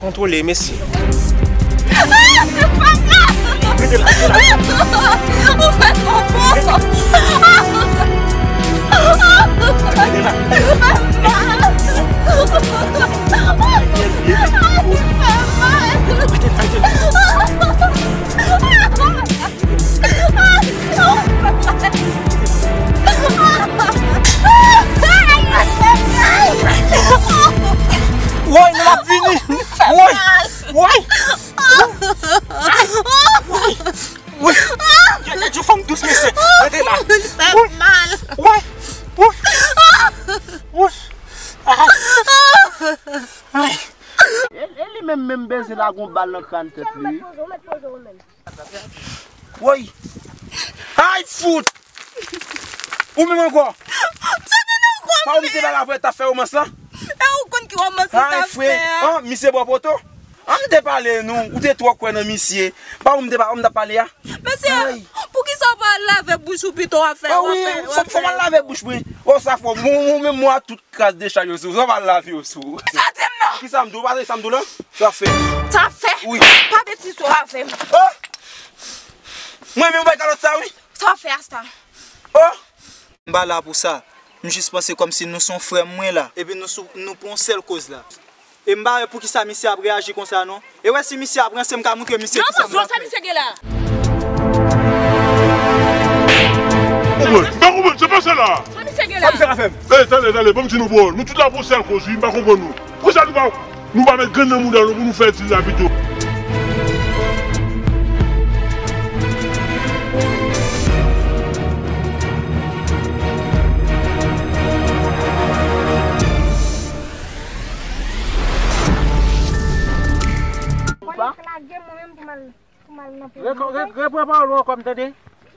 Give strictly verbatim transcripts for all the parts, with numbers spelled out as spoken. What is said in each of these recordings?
Kontwole, mesye. Woy, nou ap vini! Woy! Woy! Woy! Woy! Gade yon fanm dous, mesye! Rete la! Woy! Woy! Woy! Woy! Ay! Ay! E, e li menm, menm beze la gon bal nan kràn tèt li. Woy! Ay, fout! Ou menm ankò? Pa ou m te ba la vre t ap fè romans lan? E ou konn ki romans m t ap fè a? An, misye bò poto? An, m te pale nou, ou te twò kwè nan misye. Pa ou m te ba, ou m t ap pale a? Mesye, poukisa w pa al lave bouch ou pito w ap fè, w ap fè, w ap fè. Fò m al lave bouch mwen. O, sa fò, mwen, mwen menm mwen a tout kras dechay yo sou ou. Sa w pa lave yo sou ou. Sa di m non. Kisa m di w? Ou pa tande sa m di w la? Sa w ap fè? Sa w ap fè? Wi. Pa betize w avè m. O! Mwen menm bay kalòt sa wi. Sa w ap fè asta? O! M pa la pou sa. M jis panse kòmsi nou se yon frè mwen la. Epi nou sou, nou pou yon sèl koz la. E m pa wè poukisa misye ap reyaji konsa non. E wè si misye ap ranse m ka montre misye kisa m pral fè. Sa misye gen la? Mwen pa konprann, se pa sa la. Sa misye gen la? Sa misye ka fè m? Ey, tande, tande, ban m di nou bro, nou tout la pou yon sèl koz wi, m pa konprann nou. Poukisa nou pa, nou pa met grenn nan mouda nou pou nou fè dil la pito? Ou pa? Lage mwen menm pou m al, pou m al nan peyi. Re-, re-, repran pawòl ou ankò, m tande.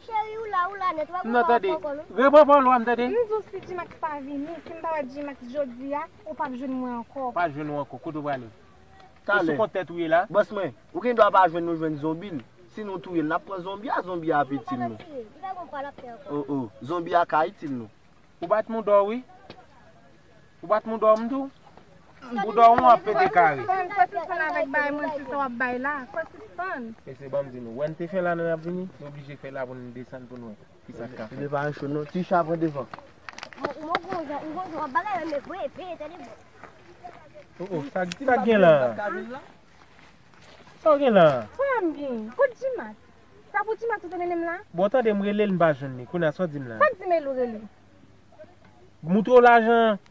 Cheri, ou la, ou la nèt, ou pa pran pawòl ankò, non? Repran pawòl ou a, m tande. M di w si G-Max pa vini, si m pa wè G-Max jodi a, ou p ap jwenn mwen ankò. Pa jwenn ou ankò, kote w prale? Talè. Ou sou kont tèt ou ye la? Bòs mwen, ou gen dwa pa jwenn nou jwenn zonbi l. Si nou touye l, n ap pran zonbi a, zonbi a ap itil nou. O, o, zonbi a ka itil nou. Ou bat mouda w wi. Ou bat mouda w m tou. Mouda w an ap pete kare. Fò sispann, fò sispann avèk bagay manti sa w ap bay la. Fò sispann. Mesye, ban m di nou, wè n te fè la nou ap vini, nou oblije fè la pou n desann pou n wè kisa k ka fèt. Li pa cho non, ti cha pran devan. Ou gon jan, ou gon jan w ap bagay men vre epe, tande bon. O, o, sa, sa k gen la? Sa w gen la? Frè m gen. Kot G-Max? Sa pou G-Max ou te mennen m la? Bon, tande m rele l, m pa jwenn li. Kounye a, sa w di m la? Sa k di m e l ou rele? Moutre w lajan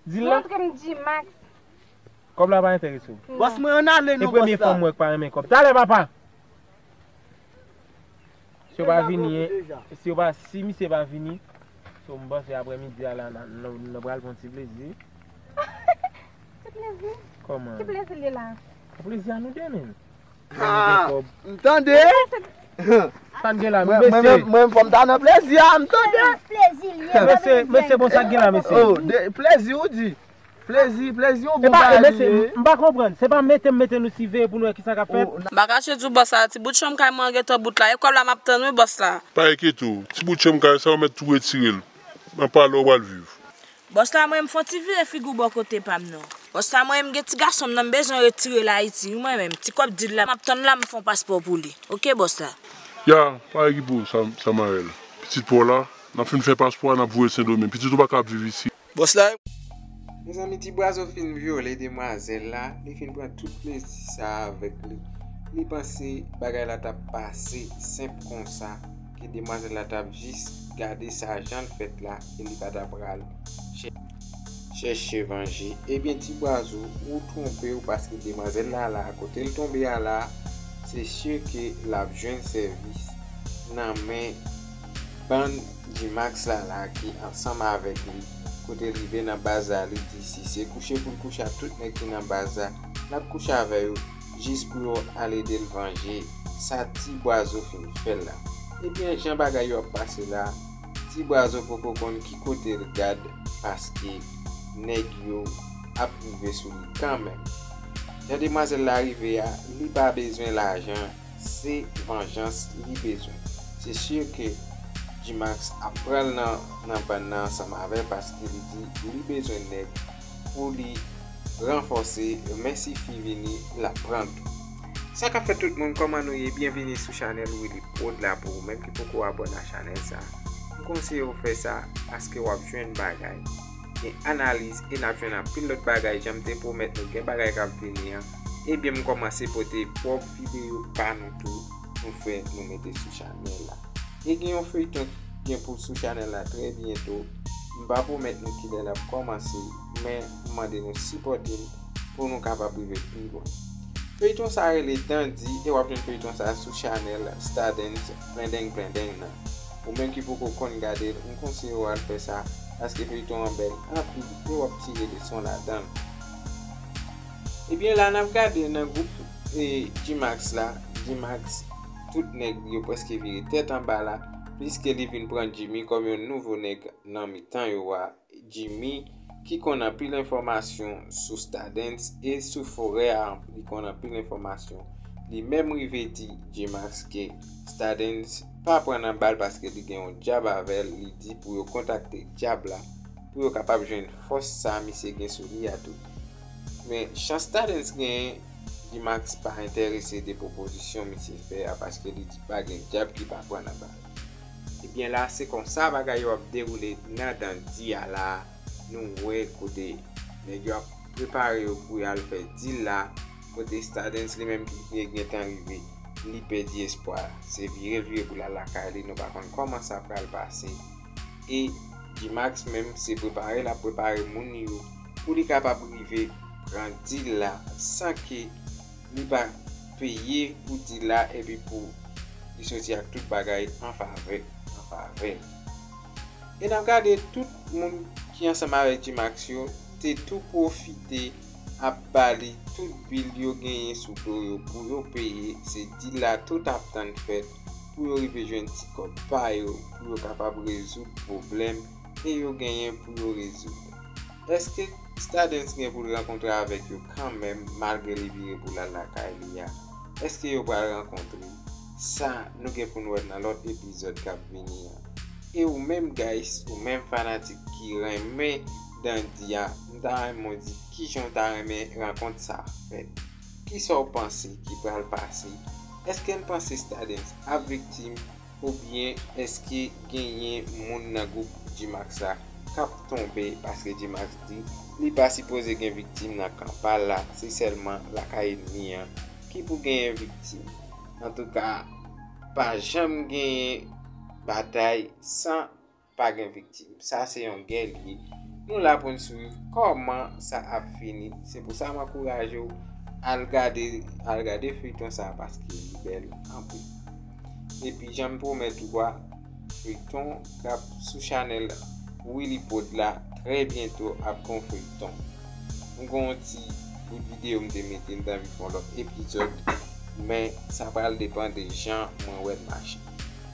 dil la? Montre m G-Max. Kòb la pa enterese w? Non. Bòs mwen, ann ale non, bòs la. E premye fanm m wè k pa renmen kòb. Talè, papa! Si yo pa vini, si yo pa, si misye pa vini, so m panse aprèmidi a la, n a, n a, n a pral pran ti plezi. Ti plezi? Kòman? Ki plezi l ye la? Plezi a nou de menm. Ah, m tande. Sa n gen la, mwen, mwen, mesye? Mwen, mwen, fò m ta nan plezi a, m tande. Plezi l ye, mesye, mesye, bon, sa n gen la, mesye? Oh, de, plezi ou di? Plezi, plezi yon bon bagay li ye. Mesye, m pa konprann. Se pa mete m mete nou siveye pou nou wè kisa k ap fèt? M pa kache di w bòs la, ti bout chanm kay mwen an gentan bout la. E kòb la m ap tann wi bòs la. Pa enkyete w, ti bout chanm kay sa ou mèt tou retire l. Nan palè w pral viv. Bòs la, mwen, m fè yon ti vire figi w bò kote pa m non. Bòs la, mwen, m gen ti gason m nan, m bezwen retire l Ayiti wi mwen menm. Ti kòb dil la, m ap tann la, m fè yon paspò pou li. Oke, bòs la. Ya, pa okipe w, Sa-, Samarèl. Pitit pa w la, n ap fin fè paspò a, n ap voye l Sendomeng. Pitit ou pa ka ap viv isit. Bòs la. Mezanmi, ti bwazo fin vyole demwazèl la, li fin pran tout plezi sa a avèk li. Li panse bagay la t ap pase senp konsa. Ke demwazèl la t ap jis gade sa jan l fèt la e li pa ta pral chè-, chèche vanje. Ebyen, ti bwazo, ou twonpe w paske demwazèl la la, kote l tonbe a la, se si ke l ap jwenn sèvis nan men bann G-Max la la ki ansanm avèk li. Kote l rive nan baz la, li di si se kouche pou l kouche ak tout nèg ki nan baz la, l ap kouche avè yo. Jis pou yo al ede l vanje sa ti bwazo fin fè l la. Ebyen, jan bagay yo ap pase la, ti bwazo poko konn ki kote l gad, paske nèg yo ap rive sou li kanmenm. Jan demwazèl la rive a, li pa bezwen lajan, se vanjans li bezwen. Se si ke G-Max ap pran l nan, nan bann nan ansanm avè l paske li di li bezwen nèg pou li ranfòse, men si fi vini, l ap pran l tou. Sa k ap fèt tout moun, kòman nou ye? Byenvini sou chanèl Willy Prod la. Pou ou menm ki poko abòne a chanèl sa, m konseye w fè sa paske w ap jwenn bagay, gen analiz e n ap jwenn anpil lòt bagay. Jan m te pwomèt nou, gen bagay k ap vini an. Ebyen, m kòmanse pote pwòp videyo pa nou tou, nou fè, nou mete sou chanèl la. E gen yon feyton ki gen pou sou chanèl la trè byento. M pa pwomèt nou kilè l ap kòmanse, men m mande nou sipòte m pou nou kapab rive pi lwen. Feyton sa rele Dandi, e w ap jwenn feyton sa sou chanèl Stardens Plendeng Plendeng nan. Ou menm ki poko konn gade l, m konseye w al fè sa, paske feyton an bèl anpil e w ap tire leson ladan l. Ebyen, la n ap gade nan gwoup, e, G-Max la. G-Max, tout nèg yo prèske vire tèt anba la, pliske li vin pran Jimmy kòm yon nouvo nèg nan mitan yo a. Jimmy, ki konn anpil enfòmasyon sou Stardens e sou forè a, li konn anpil enfòmasyon. Li menm rive di G-Max ke Stardens pa pran nan bal paske li gen yon dyab avè l. Li di pou yo kontakte dyab la pou yo kapab jwenn fòs sa misye gen sou li a tou. Men chans Stardens genyen, G-Max pa enterese de pwopozisyon misye fè a paske li di pa gen dyab ki pa pran nan bal. Ebyen, la se konsa bagay yo ap dewoule nan Dandi a la. Nou wè kote nèg yo ap prepare yo pou y al fè dil la, kote Stardens li menm ki te gentan rive, li pèdi espwa. Se vire vire pou l al lakay li, nou pa konn kòman sa pral pase. E G-Max menm, se prepare l ap prepare moun yo pou li kapab rive pran dil la san ke li pa peye pou dil la epi pou li soti ak tout bagay an favè, an favè l. E n ap gade tout moun ki ansanm avèk G-Max yo te tou pwofite ap ba li tout bil yo genyen sou do yo pou yo peye. Se dil la tout ap tann fèt pou yo rive jwenn ti kòb pa yo, pou yo kapab rezoud pwoblèm ke yo genyen pou yo rezoud. Èske Stardens gen pou l rankontre avèk yo kanmenm, malgre li vire pou l al lakay li a? Èske yo pral rankontre? Sa, nou gen pou n wè nan lòt epizòd k ap vini an. E ou menm, guys, ou menm fanatik ki renmen Dandi a, m ta renmen w di kijan w ta renmen rankont sa fèt. Kisa w panse ki pral pase? Èske n panse Stardens ap viktim? Oubyen èske genyen moun nan gwoup G-Max la k ap tonbe paske G-Max di li pa sipoze gen viktim nan kan pa l la, se sèlman lakay ènmi an ki pou genyen viktim? Antouka, pa janm genyen batay san pa gen viktim. Sa se yon gè li ye. Nou la pou n swiv kòman sa ap fini. Se pou sa m ankouraje w al gade, al gade feyton sa paske li bèl anpil. Epi jan m pwomèt ou a, feyton k ap sou chanèl Willy Prod la, trè byento ap gon feyton. M gon ti bout videyo m te mete, m t anvi fè yon lòt epizòd, men sa pral depann de jan mwen wè l mache.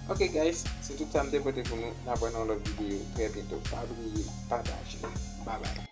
Ok guys, se tout sa m te pote pou nou. N ap wè nan yon lòt videyo trè byento. Pa bliye pataje. Babay.